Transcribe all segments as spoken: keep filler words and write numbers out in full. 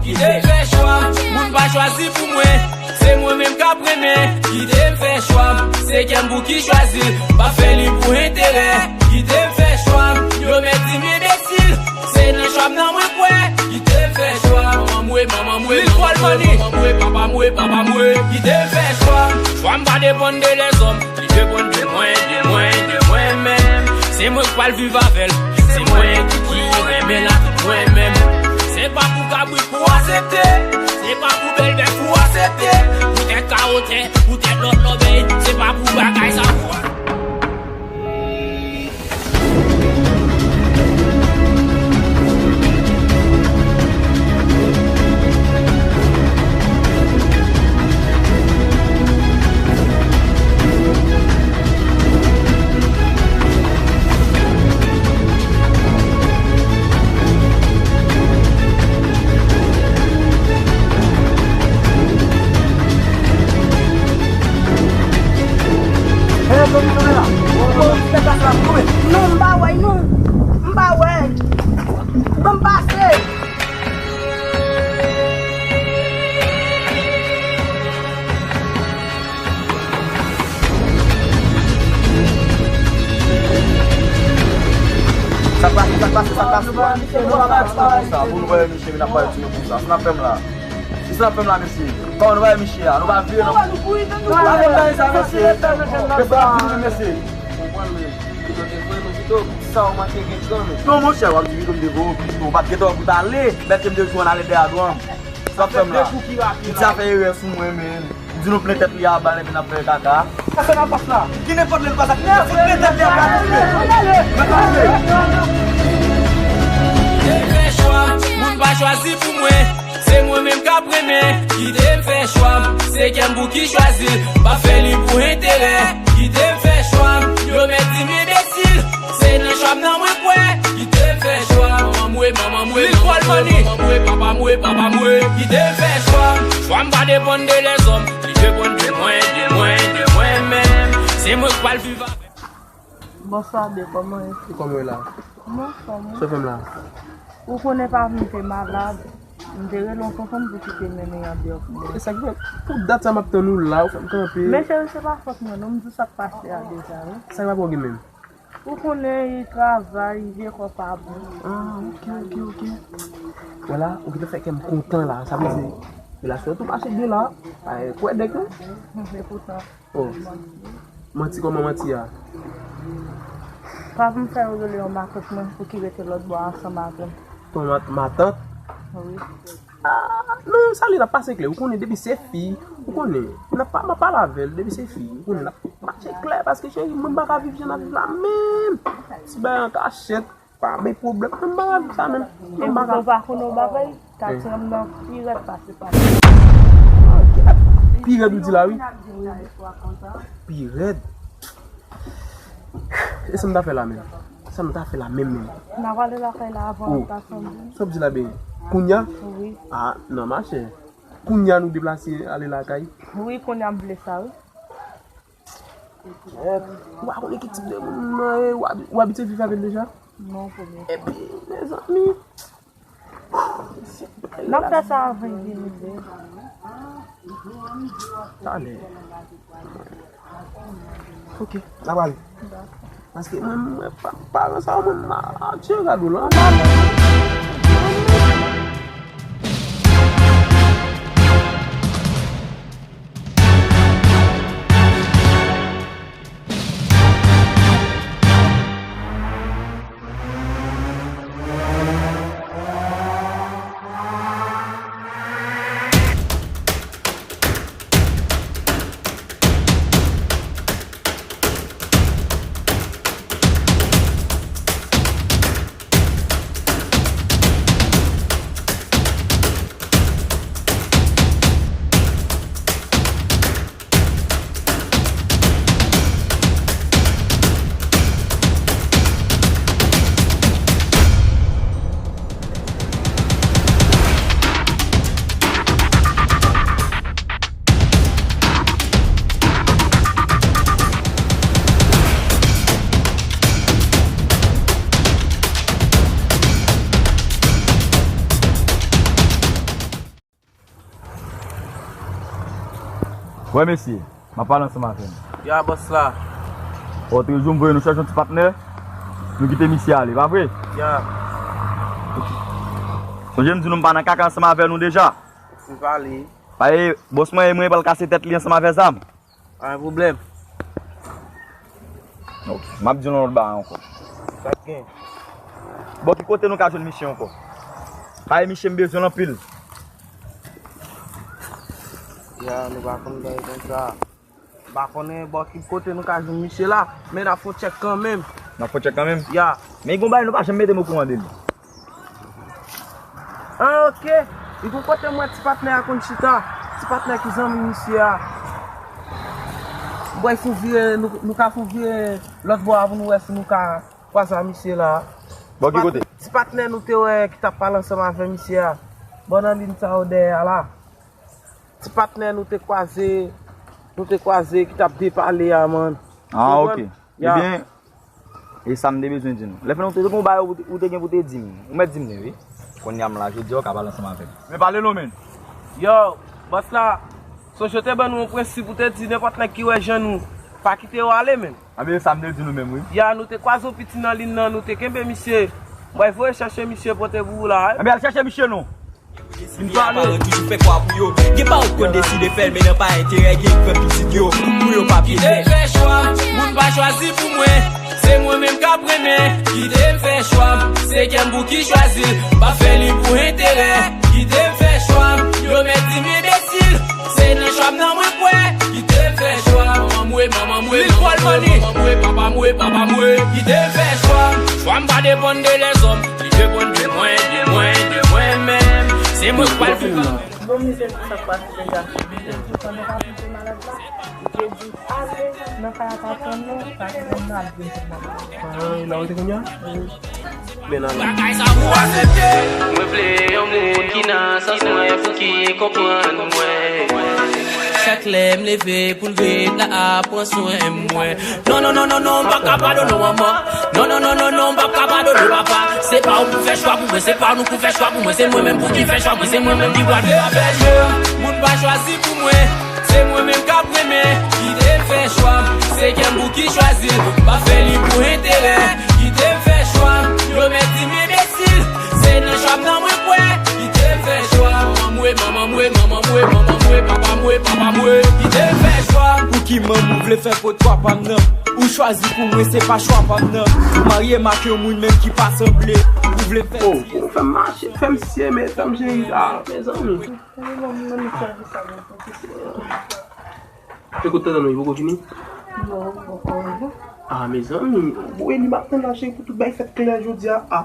Kite m fè chwa m, moun pa chwazi pou mwen. Se mwen menm k ap renmen. Kite m fè chwa m, se kè m pou ki chwazi l. M pa fè li pou enterè. Kite m fè chwa m, yo mèt di m enbesil. Se nan chwa m nan mwen kwè. Kite m fè chwa m, manman m we, manman m we, manman m we, manman m we, papa m we, papa m we. Kite m fè chwa m. Chwa m pa depann de lèzòm. Li depann de mwen, de mwen, de mwen menm. Se mwen k pral viv avè l. Se mwen ki, ki renmen l ak mwen menm. Se pa pou kabrit pou aksepte. Se pa pou bèl bèf pou aksepte. Poutèt kawotè, poutèt lòt lòbèy. Se pa pou bagay sa pou Hey, Tony, Tony la. Bon, fè plas la pou nou, men. Non, m pa wè, non. M pa wè. Ban m pase. Sa k pase, sa k pase, sa k pase? Pou nou wè misye, vin ap pale ti moun konsa. Sa n ap fè m la? Kisa n ap fè m la, mesye? Kòman nou va wè misye a? Nou va vire nan... Nou va nou kouri, nou va... Mesye, mesye. Konprann, men. Ou te voye nou pito, sa w manke gen gran, men. Non, monchè, w ap di pito m te voye w pito. W pa t gentan wè pou w t ale. Bèt ke m te jwenn ale dèyè dwàn. Sa fè m la. Piti a fè erè sou mwen, men. M di nou plen tèt li a bal epi n ap fè kaka. Sa fè nan pòs la. Ki nenpòt lè l pa sa. Fout plen tèt li a bal, mesye. Mwen pa vle. Kite m fè chwa m, moun pa chwazi pou mwen. Se mwen menm k ap renmen. Kite m fè chwa m, se kè m pou ki chwazi l. M pa fè li pou enterè. Kite m fè chwa m, yo mèt di m enbesil. Se nan chwa m nan mwen kwè. Kite m fè chwa m, manman m we, manman m we, manman m we, papa m we, papa m we. Kite m fè chwa m, chwa m pa depann de lèzòm. Li depann de mwen, de mwen, de mwen menm. Se mwen k pral viv avè. Bonswa, byen, kòman w ye? Kòman w ye la? M anfòm, wi. Sa w fè m la? Ou konnen pa m te malad. M te rele w konprann pou kite mennen an deyò pou mwen. E sa k fè, tout dat sa m ap tann ou la, ou fè m kanpe. Men cheri, se pa fòt mwen non, m di w sa k pase a deja, wi. Sa k pa pou gen menm? Ou konnen, travay, vye kò pa bon. Ah, ok, ok, ok. Vwala, ou gentan fè kè m kontan la, sa vle di, relasyon an tou mache byen la. Ay, kwè dèk non. E poutan. Oh. Manti kòman manti a? Pa pou m fè yo rele yon matant mwen pou ki rete lòt bò a ansanm avè m. Ton mat-, matant? Wi. Ah, non, sa li n ap pase klè. Ou konnen depi se fi, ou konnen. N ap pa, m ap pale avè l, depi se fi, ou konnen n ap mache klè, paske cheri, mwen m pa ka viv jan n ap viv la menm. Ti bagay an kachèt. Pa gen pwoblèm, mwen m pa rale sa menm. Mwen m pa ka. Ou pa konnen w bagay, ta ti nonm nan pi rèd pase pa m. Pi rèd ou di la, wi. Pi rèd. E sa m ta fè la menm? Sa m ta fè la menm menm? N a prale lakay la avan l ta sanble. Sa w di la byen? Kounya? Wi. Ah, non, machè. Kounya nou deplase ale lakay? Wi, kounya m vle sa, wi. Ou pa konnen ki tip de moun nan ye, ou abi-, ou abitye viv avè l deja? Non, premye fwa. Epi, mezanmi. N ap fè sa avan l vini vre. Talè. Ok, n ap ale. Paske mwen, mwen pa, paran sa yo, mwen, m a, a, Dye gade w lan. Wè mesye, m ap pale ansanm avè nou. Ya, bòs la. Lòt jou m voye nou chèche yon ti patnè, nou kite misye ale, pa vre? Ya. Sonje m di nou m pa nan kaka ansanm avè nou deja. Ou fin pale. Paske bòs mwen, mwen pral kase tèt li ansanm avè zam. Pa gen pwoblèm. Ok, m ap di nou yon lòt bagay ankò. Sa k gen? Bò ki kote nou ka jwenn misye ankò? Paske misye m bezwen l anpil. Ya, nou pa konn bagay konsa. M pa konnen bò ki kote nou ka jwenn misye la, men n ap fè yon tchèk kanmenm. N ap fè yon tchèk kanmenm? Ya. Men gon bagay nou pa janm mete m okouran de li. Ah, ok. Li gon kote m wè ti patnè a konn chita. Ti patnè ki zanmi misye a. M pral fè yon vire, nou, nou ka fè yon vire lòt bò a pou nou wè si nou ka kwaze a misye la. Bò ki kote? Ti patnè nou te wè ki t ap pale ansanm avè misye a. Bò nan liy sa yo dèyè a la. Ti patnè nou te kwaze, nou te kwaze ki t ap depale a, man. Ah, ok. Ya. Ebyen, e sa m te bezwen di nou. Lè fè nou te gon bagay ou te, ou te gen pou te di m. Ou mèt di m li, wi. Kounye a m la, jodi a ou ka pale ansanm avè m. Men pale non, men. Yo, bòs la, sonje w te ban nou yon prensip, ou te di nenpòt nèg ki wè jan nou, pa kite yo ale, men. Anben, sa m te di nou menm, wi. Ya, nou te kwaze yon piti nan liy nan, nou te kenbe misye. M pral voye chèche misye pote pou ou la, wi. Anben, al chèche misye non. Vin pale. Paran toujou fè kwa pou yo. Gen paran k konn deside fè l, men nan pa enterè, gen k fè pitit yo pou yo pa pye tè. Kite m fè chwa m, moun pa chwazi pou mwen. Se mwen menm k ap renmen. Kite m fè chwa m, se kè m pou ki chwazi l. M pa fè li pou enterè. Kite m fè chwa m, yo mèt di m enbesil. Se nan chwa m nan mwen kwè. Kite m fè chwa m, manman m we, manman m we, manman m we, manman m we, papa m we, papa m we. Kite m fè chwa m, chwa m pa depann de lèzòm. Li depann de mwen, de mwen, de mwen menm. Se mwen k pral viv avè l. Bon, mizè, sa k pase deja? Pandan w pa vin pou malad la, ou te di, ale nan kay a pa tann nou, pa tann nou, ap vin pou malad la. Ah, e la ou te kounye a? Wi. Men nan. Bagay sa pou aksepte. Mwen vle yon moun ki nan sans mwen, pou ki konprann mwen. Chak lè m leve pou l vin la, ap pran swen mwen. Non, non, non, non, non, m pa ka padone w, manman. Non, non, non, non, non, m p ap ka padone w, papa. Se pa ou pou fè chwa pou mwen, se pa nou pou fè chwa pou mwen. Se mwen menm pou ki fè chwa mwen, se mwen menm ki pral fè chwa. Moun pa chwazi pou mwen, se mwen menm k ap renmen. Kite m fè chwa m, se kè m pou ki chwazi l. M pa fè li pou enterè. Kite m fè chwa m, yo mèt di m enbesil. Se nan chwa m nan mwen kwè. Kite m fè chwa m, manman m we, manman m we, manman m we, manman m we, papa m we, papa m we. Kite m fè chwa m. Pou ki manman w vle fè pot papa m nan? Ou chwazi pou mwen, se pa chwa pa m nan. Ou marye m ak yon moun menm ki pa sanble. Ou vle fè... Oh, pou nou fè m mache, fè m sye, men fè m cheri, ah, mezanmi. Ekout, tande non, li poko fini? Non, poko. Ah, mezanmi, ou e li m ap tann la, cheri, pou tout bagay fèt klè jodi a. Ah.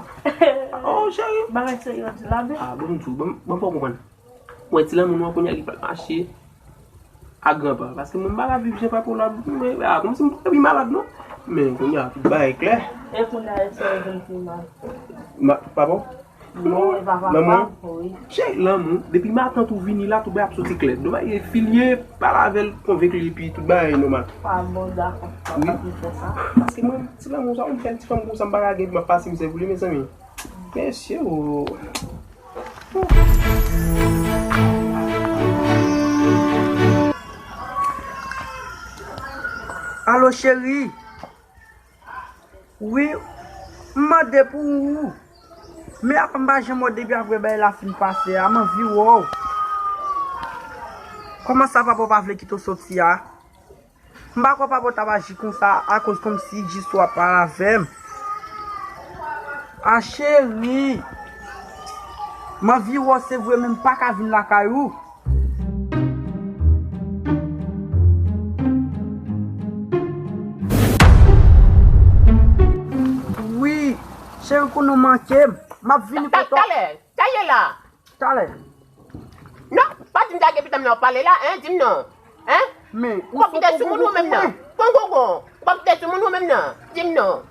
Oh, cheri. Bagay serye w di la, men. Ah, bon, m di w, bon, bon, fò w konprann. Wè, ti lanmou nou an kounye a ki pral mache a gran pa. Paske mwen m pa ka viv jan papa w la, mwen, ah, kòmsi m pa pi malad, non. Men kounye a, tout bagay klè. E kounye a, èske w vin pi mal? Ma, papa w? Non, e pa papa, wi. Cheri, lanmou, depi matant ou vini la, tout bagay ap soti klè. Domaj, e fi l ye, pale avè l, konvenk li, epi tout bagay nòmal. Ah, bon, dakò. Papa ki fè sa. Paske mwen, ti lanmou, sa, ou fè yon ti fanm konsa, m pa ka gen, m ap pase mizè pou li, mezanmi. Mesye, o. Alo, cheri. Wi, m mande pou ou. Men apa m pa janm wè w depi apre bagay la fin pase a, m anvi wè w. Kòman sa papa w pa vle kite w soti a? M pa kwè papa w t ap aji konsa akoz kòmsi jis w ap pale avè m. A cheri, m anvi wè w se vre men m pa ka vin lakay ou. Wi, cheri, kounye w manke m. M ap vini kote w. Talè, talè la. Talè. Non, pa di m lage pitit la w pale la, en, di m non. En? Men, ou p ap kite sou moun ou menm nan. Kongongon, ou p ap kite sou moun ou menm nan. Di m non.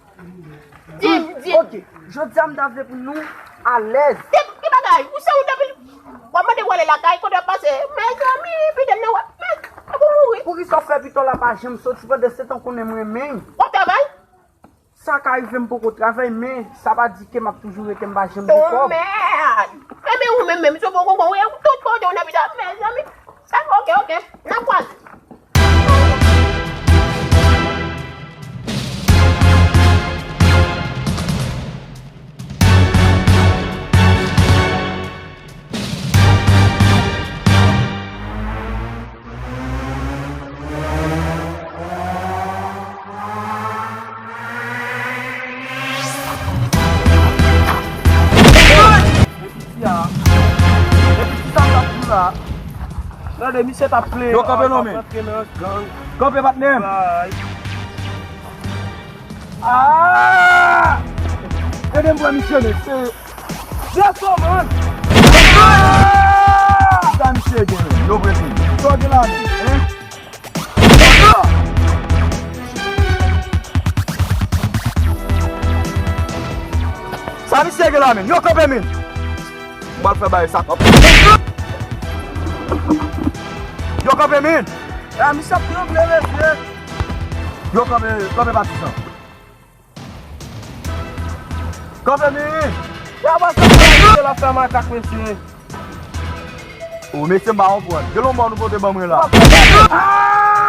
Di m, di m. Ok, jodi a m ta vle pou nou alèz. Ki, ki bagay? Ou se ou depi w ap mande w ale lakay, kote w ap pase? Mezanmi, pitit m nan w ap, men, w ap mouri. Poukisa w fè pitit w la pa janm soti pandan se tan konnen m renmen l? W ap travay? Sa ka rive m poko travay, men sa pa di ke m ap toujou rete m pa janm gen kòb. Oh, mèd! Enben ou menm menm, si w poko bon, ou tout kote w nan pita, mezanmi. Sa, ok, ok, n ap kwaze. Gade, misye t ap plenyen. Yo, kanpe non, men. Kanpe, patnè m. Ah! Ede m pran misye, men. Se Yes, sir, man. Ah! Sa misye gen, yo vre fi. Sa w gen la, men, hein? Sa misye gen la, men. Yo kanpe, men. M pral fè bagay sa. Yo kanpe, men. Ah, misye ap tranble, mesye. Yo kanpe, kanpe patizan. Kanpe, men! Ya pa sa, mesye, l ap fè makak, mesye. O, mesye, m pa konprann. Gen lòt mò nou pote ban mwen la.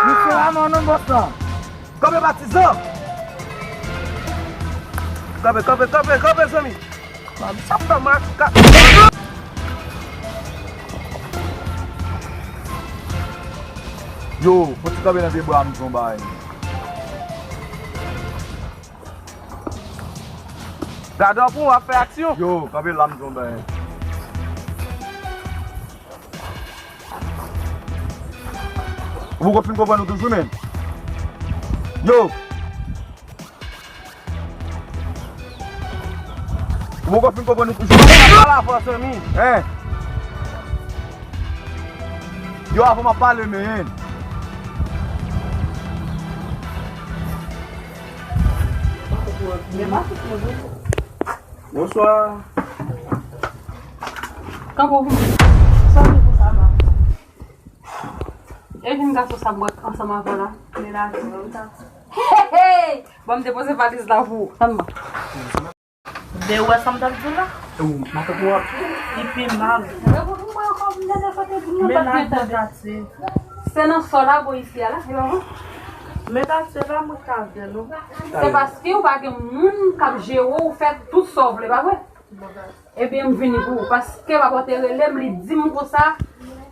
Misye la, non, non, bòs la. Kanpe, patizan! Kanpe, kanpe, kanpe, kanpe, zanmi. Sa fè makak. Yo, fò ti kanpe nan pye bwa m, zon bay. Gadò pou w ap fè aksyon. Yo, kanpe la m di w bagay. Ou poko fin konprann ou toujou, men. Yo. Ou poko fin konprann ou toujou. Pale avè w, zanmi. Hein? Yo, avan m ap pale, men. Bonswa. Kanpe w vini. Sa w vin pou sa, ma? E vin gason sa m wè ansanm avè w la. Melaton, ou ta. Hey, hey! Bon, m te poze valiz la pou ou. Tann mwen. De wè sa m t ap di w la? Ou, matant ou ap. Li pi mal. Men la, mwen gate. Se nan sò la, bò isi a la, e pa vre? Men gate la, mwen ka vè nou. Se paske ou pa gen moun k ap jere w, ou fè tout sa w vle, pa vre? Ebyen, m vini pou ou, paske papa w te rele m, li di m konsa,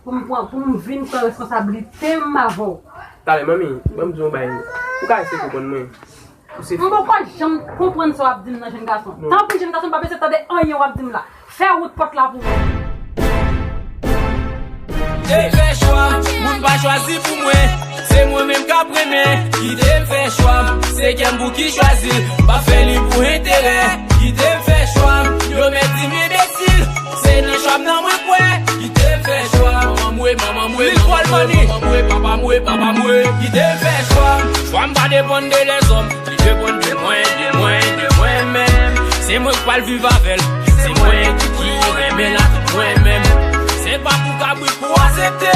pou m pran, pou m vin pran responsablite m avè w. Talè, manmi, ban m di w yon bagay. Ou ka eseye konprann mwen. M poko janm konprann sa w ap di m nan, jèn gason. Tanpri, jèn gason, m pa bezwen tande anyen w ap di m la. Fè wout pòt la pou mwen. Te fè chwa, moun pa chwazi pou mwen. Se mwen menm k ap renmen. Kite m fè chwa m, se kè m pou ki chwazi l. M pa fè li pou enterè. Kite m fè chwa m, yo mèt di m enbesil. Se nan chwa m nan mwen kwè. Kite m fè chwa m, manman m we, manman m we, manman m we, manman m we, papa m we, papa m we. Kite m fè chwa m, chwa m pa depann de lèzòm. Li depann de mwen, de mwen, de mwen menm. Se mwen k pral viv avè l. Se mwen ki, ki renmen l ak mwen menm. Se pa pou kabrit pou w aksepte.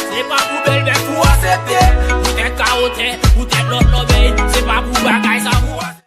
Se pa pou bèl bèf pou w aksepte. Poutèt kawotè, poutèt lòt lòbèy. Se pa pou bagay sa pou w aksepte.